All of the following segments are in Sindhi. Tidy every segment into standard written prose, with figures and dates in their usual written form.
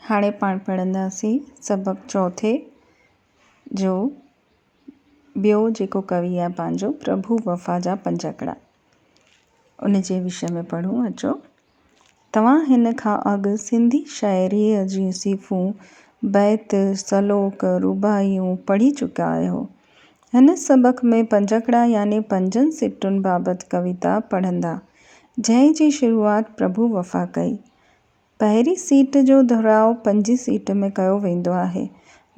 هاڻي پاڻ پڙهنداسين سبق چوٿي جو ٻيو جيڪو ڪوي آهي پنهنجو پرڀو وفا جا پنجڪڙا ان جي وشي ۾ پڙهون اچو توهان هن کان اڳ سنڌي شاعريء جون صفون بيت سلوڪ رباعيون پڙهي چڪا آهيو هن سبق ۾ پنجڪڙا يعني پنجن سٽن بابت ڪويتا پڙهندا جنهن جي شروعات پرڀو وفا ڪئي پهرين سيٽ جو دهراء پنجين سيٽ ۾ ڪيو ويندو آهي.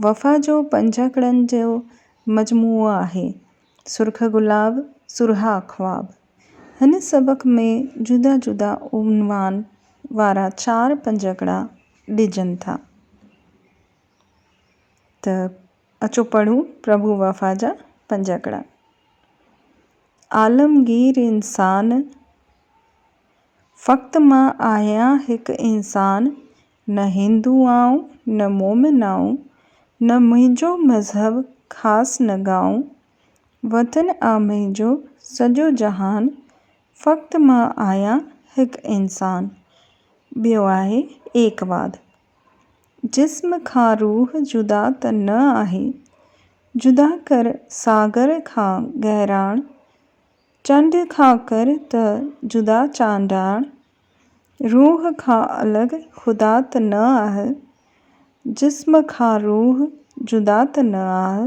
وفا جو پنجڪڙن جو مجموعو آهي. سرخ گلاب، سرها خواب. هن سبق ۾ جدا جدا عنوان وارا چار پنجڪڙا ڏجن ٿا. ته اچو پڙهون پرڀو وفا جا پنجڪڙا. عالمگير انسان فقط مان آهيان هڪ انسان، نه هندو آئون نه مومن آئون، نه منهنجو مذهب خاص نه گائون، وطن آ منهنجو سڄو جهان، فقط مان آهيان هڪ انسان. ٻيو آهي ايڪواد. جسم کان روح جدا ته نه آهي، جدا ڪر ساگر کان گهراڻ، چنڊ کان ڪر ته جدا چانڊاڻ، روح کان الڳ خدا ته نه آهه، جسم کان روح جدا ته نه آهه.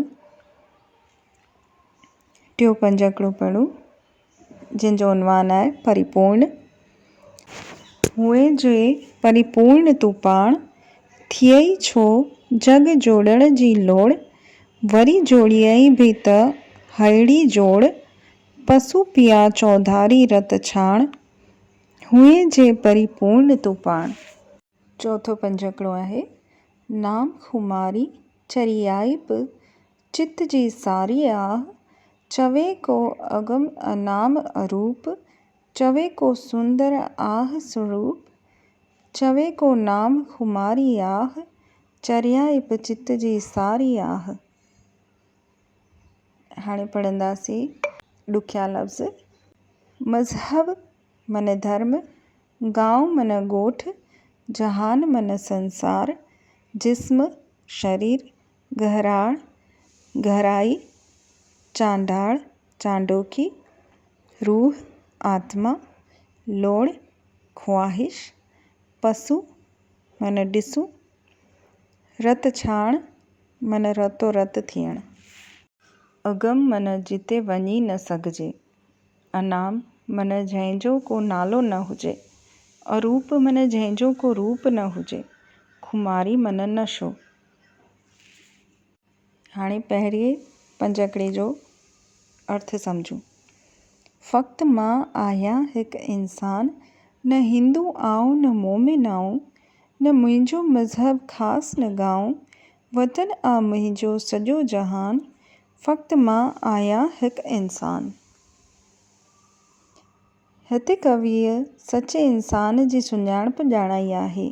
ٽيون پنجڪڙو پڙهو، جنهن جو عنوان آهي پريپورڻ. هئين جي پريپورڻ تون پاڻ، ٿيئي ڇو جڳ جوڙڻ جي لوڙ، وري جوڙيئي به ته ههڙي جوڙ، پسون پيا چوڌاري رت ڇاڻ، هئين جي پريپورڻ تون پاڻ. چوٿون پنجڪڙو آهي، نام خماري چريائپ چت جي ساري آهه، چوي ڪو اگم انام اروپ، چوي ڪو سندر آهه سروپ، چوي ڪو نام خماري آهه، چريائپ چت جي ساري آهه. هاڻي پڙهنداسين ڏکيا لفظ، مذهب من ڌرم، گائون من ڳوٺ، جهان من سنسار، جسم، شرير، گهراڻ، گهرائي، چانڊاڙ، چانڊوڪي، روح، آتما، لوڙ، خواهش، پسون، معنيٰ ڏسون، رت ڇاڻ، معنيٰ رتو رت ٿيڻ. اگم، معنيٰ جتي وڃي نه سگهجي. انام، معنيٰ جنهن جو ڪو نالو نه هجي. اروپ، معنيٰ جنهن جو ڪو روپ نه هجي. خماري، معنيٰ نشو. هاڻي پهرين پنجڪڙي جو ارٿ سمجهون. فقط مان آهيان هڪ انسان، نه هندو آئون نه مومن آئون، نه منهنجو مذهب خاص نه گائون، وطن آ منهنجو سڄو جهان، فقط مان آهيان هڪ انسان. هتي ڪويء سچي انسان جي سڃاڻپ ڄاڻائي آهي.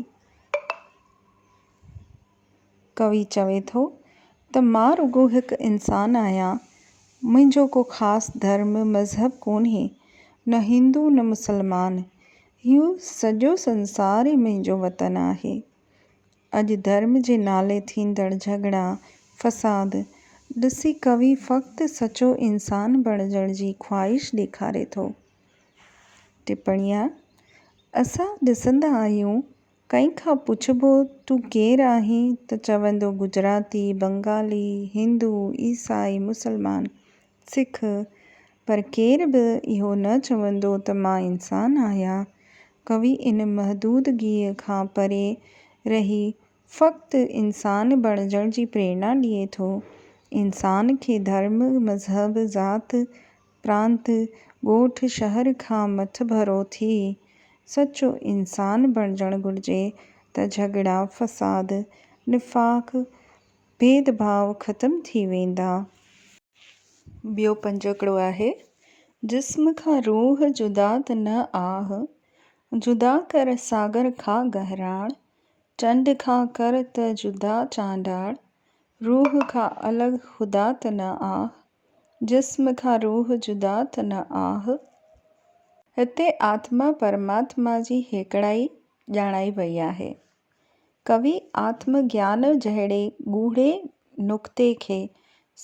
ڪوي چوي ٿو ته مان رڳو هڪ انسان آهيان، منهنجو ڪو خاص ڌرم، مذهب ڪونهي، نه هندو نه مسلمان، هيء سڄو سنسار ئي منهنجو وطن آهي. اڄ ڌرم جي نالي ٿيندڙ جهڳڙا، فساد ڏسي ڪوي فقط سچو انسان بڻجڻ جي خواهش ڏيکاري ٿو. ٽپڻيا، اسان ڏسندا آهيون ڪنهن کان پڇبو تون ڪير آهين ته چوندو گجراتي، بنگالي، هندو، عيسائي، مسلمان، سک پر ڪير به اهو نه چوندو ته مان انسان آهيان. ڪوي ان محدودگيء کان پري رهي فقط انسان بڻجڻ جي پريرڻا ڏئي ٿو. انسان کي ڌرم، مذهب، ذات پرانت، ڳوٺ، شهر کان مٿڀرو ٿي سچو انسان بڻجڻ گهرجي ته جهڳڙا، فساد، نفاق، ڀيد ڀاء ختم ٿي ويندا. ٻيو پنجڪڙو آهي، جسم کان روح جدا ته نه آهه، جدا ڪر ساگر کان گهراڻ، چنڊ کان ڪر ته جدا چانڊاڻ، روح کان الڳ خدا ته نه آهه. جسم کان روح جدا ته نه آھ. هتي آتما پرماتما جي هيڪڙائي ڄاڻائي وئي آهي. ڪوي آتم گيان جهڙي ڳوڙهي نقطي کي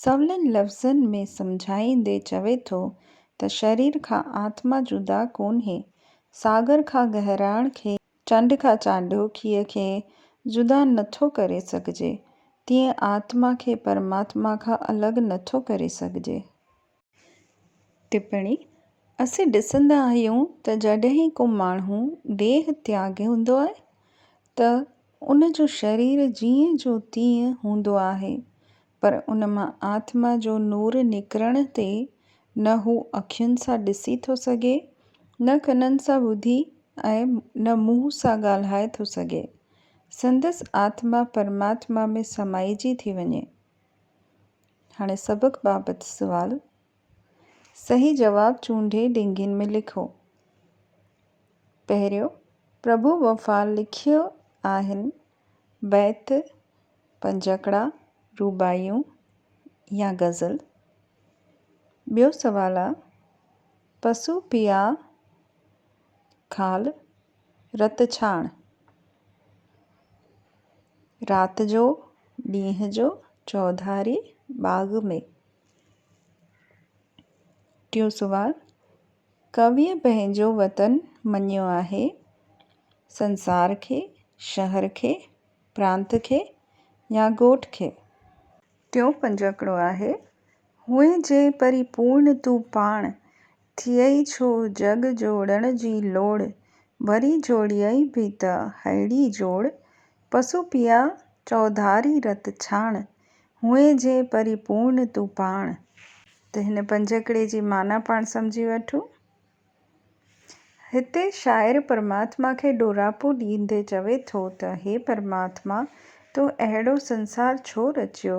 سولن لفظن ۾ سمجهائيندي چوي ٿو ته شرير کان آتما جدا ڪونهي، ساگر کان گهراڻ کي، چنڊ کان چانڊوڪيء کي جدا نٿو ڪري سگهجي، تيئن آتما کي پرماتما کان الڳ نٿو ڪري سگهجي. ٽپڻي، اسين ڏسندا آهيون ته جڏهن ڪو ماڻهو ديهه تياڳيندو آهي ته ان جو شرير جيئن جو تيئن هوندو آهي پر ان مان آتما جو نور نڪرڻ تي نه هو اکين سان ڏسي ٿو سگهي، نه ڪنن سان ٻڌي ۽ نه منهن سان ڳالهائي ٿو سگهي. سندس آتما پرماتما ۾ سمائجي ٿي وڃي. هاڻي سبق بابت سوال. صحيح جواب چونڊي ڊينگين ۾ لکو. پهريون، پرڀو وفا لکيو آهن بيت، پنجڪڙا، رباعيون يا غزل. ٻيو سوال آ، پسو پيا کال رت ڇاڻ. رات جو، ڏينهن جو، چوڌاري باغ ۾. ٽيون سوال، ڪويء پنهنجو وطن مڃيو آهي، سنسار کي، شهر کي، پرانت کي يا ڳوٺ کي؟ ٽيون پنجڪڙو آهي، هئين جي پري پورڻ تون پاڻ، ٿيئي ڇو جڳ جوڙڻ جي لوڙ، وري جوڙيئي به ته ههڙي جوڙ، پسو پيا چوڌاري رت ڇاڻ، هئين جي پري پورڻ تون پاڻ. ته هن پنجڪڙي جي معنيٰ پاڻ سمجهي وٺون. هتي شاعر پرماتما کي ڏوراپو ڏيندي چوي ٿو ته هي پرماتما تو اهڙو سنسار ڇو رچيو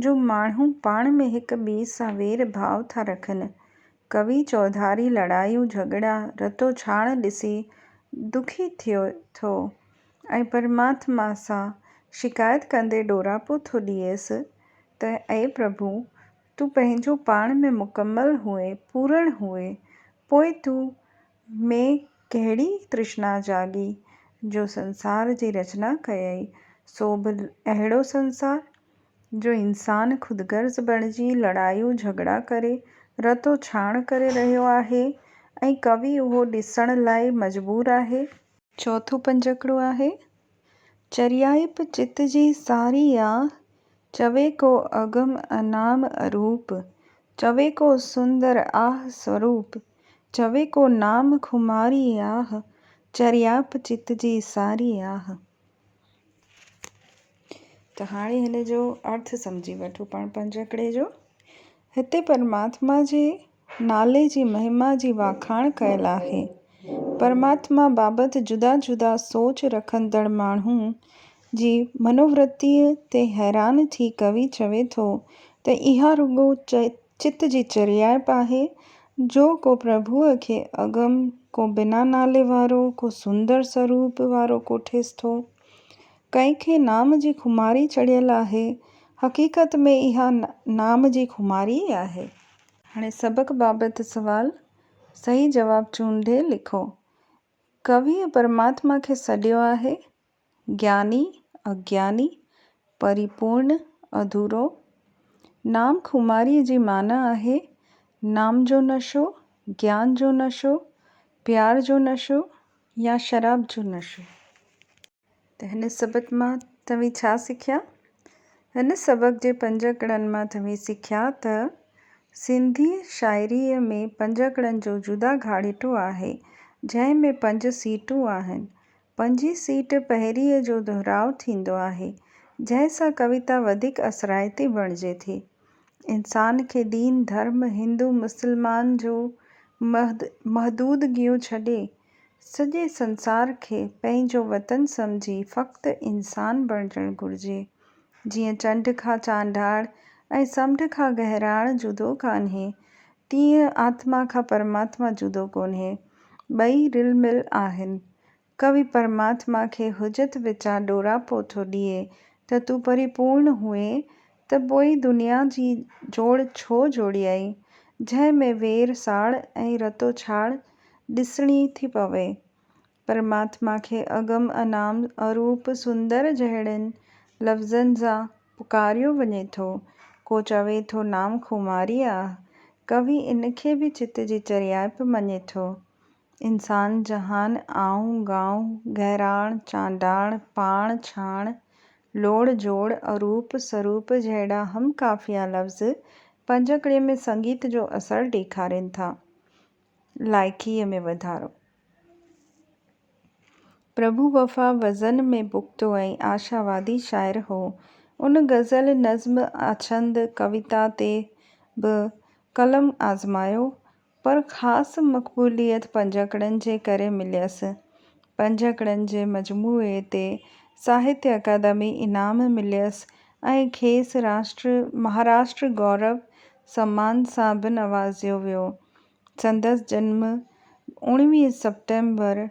جو ماڻهو پاڻ ۾ هڪ ٻئي سان وير ڀاء ٿا رکن. ڪوي چوڌاري لڙايون جهڳڙا رتو ڇاڻ ڏسي دکي ٿئي ٿو ۽ پرماتما سان شڪايت ڪندي ڏوراپو ٿو ڏئيس ته اي پرڀو تون پنهنجو پاڻ ۾ مڪمل هئين، پورڻ هئين، پوء تو ۾ ڪهڙي ترشنا جاڳي، جو سنسار جي رچنا ڪيئي، سو به اهڙو سنسار، جو انسان خود غرض بڻجي لڙايون جهڳڙا ڪري، رتو ڇاڻ ڪري رهيو آهي ۽ ڪوي اهو ڏسڻ لاء مجبور آهي. چوٿون پنجڪڙو آهي، چريائپ چت جي ساري آ، چوي ڪو اگم انام اروپ، چوي ڪو سندر آه سوروپ، چوي ڪو نام خماري آه، چريائپ چت جي ساري آه. ته هاڻي هن جو ارٿ سمجهي وٺو پاڻ پنجڪڙي جو. هتي پرماتما جي نالي جي مهما جي واکاڻ ڪيل آهي. پرماتما بابت جدا جدا سوچ رکندڙ ماڻهو جي منوورتيء تي حيران ٿي ڪوي چوي ٿو ته اها رڳو چت جي چريائپ آهي جو ڪو پرڀوء کي اگم، ڪو بنا نالي وارو، ڪو سندر سروپ وارو ڪوٺيس ٿو. ڪنهن کي نام جي خماري چڙهيل آهي. حقيقت ۾ اها نام جي خماري ئي آهي. هاڻي سبق بابت سوال، صحيح جواب چونڊي لکو. ڪويء پرماتما کي سڏيو آهي، گياني، اگياني، پريپورڻ، اڌورو. نام خماريء جي معنيٰ آهي، نام جو نشو، گيان جو نشو، پيار جو نشو يا شراب جو نشو. ته هن سبق مان توهين ڇا سکيا؟ هن سبق جي پنجڪڙن مان توهين سکيا ته سنڌي شاعريء ۾ پنجڪڙن جو جدا گهاڙيٽو آهي، جنهن ۾ پنج سيٽون آهن. پنجين سيٽ پهرينء جو دهراء ٿيندو آهي، جنهن سان ڪويتا وڌيڪ اثرائتي بڻجي ٿي. انسان کي دين ڌرم، هندو مسلمان جو محدودگيون ڇڏي، سڄي سنسار کي پنهنجو وطن سمجهي فقط انسان بڻجڻ گهرجي. جيئن چنڊ کان چانڊاڙ ۽ سمنڊ کان گهراڻ جدو ڪانهي، تيئن آتما کان پرماتما جدو ڪونهي. ٻئي رل مل آهن. ڪوي پرماتما کي حجت وچان ڏوراپو ٿو ڏئي ته تون پريپورڻ هئين ته پوء دنيا جي جوڙ ڇو جوڙيائين، جنهن ۾ وير ساڙ ۽ رتو ڇاڙ ڏسڻي ٿي پوي. پرماتما کي اگم، انام، اروپ، سندر جهڙن لفظن سان پڪاريو وڃي ٿو. ڪو چوي ٿو نام خوماري آ. ڪوي ان کي به چت جي چريائپ مڃي ٿو. انسان، جهان، آئون، گائون، گهراڻ، چانڊاڻ، پاڻ، ڇاڻ، لوڙ، جوڙ، اروپ، سروپ جهڙا هم قافيه لفظ پنجڪڙي ۾ سنگيت جو اثر ڏيکارين ٿا. لائقيء ۾ وڌارو. پرڀو وفا وزن ۾ پختو ۽ آشاوادي شاعر هو. ان غزل، نظم، آڇند، ڪويتا تي به قلم آزمايو، پر خاص مقبوليت پنجڪڙن جي ڪري مليس. پنجڪڙن جي مجموعي تي ساهتيه اڪادمي انعام مليس ۽ کيس راشٽر مهاراشٽر گورو سمان سان به نوازيو ويو. سندس جنم 19 سيپٽمبر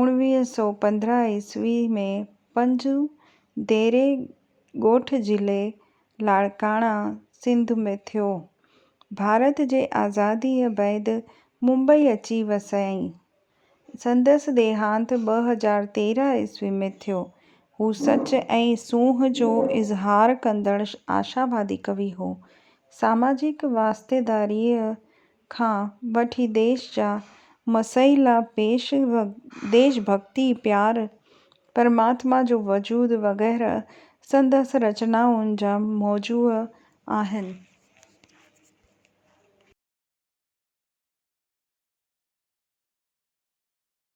1915 عيسوي ۾ پنجو ديري ڳوٺ ضلعي لاڙڪاڻا، سنڌ ۾ ٿيو. ڀارت جي آزاديء بعد ممبئي اچي وسيائين. سندس ديهانت 2013 عيسوي ۾ ٿيو. هو سچ ۽ سونهن جو اظهار ڪندڙ آشاوادي ڪوي هو. ساماجڪ واسطيداريء کان وٺي ديش جا مسئلا، ديش ڀڳتي، پيار، پرماتما جو وجود وغيره سندس رچنائن جا موضوع آهن.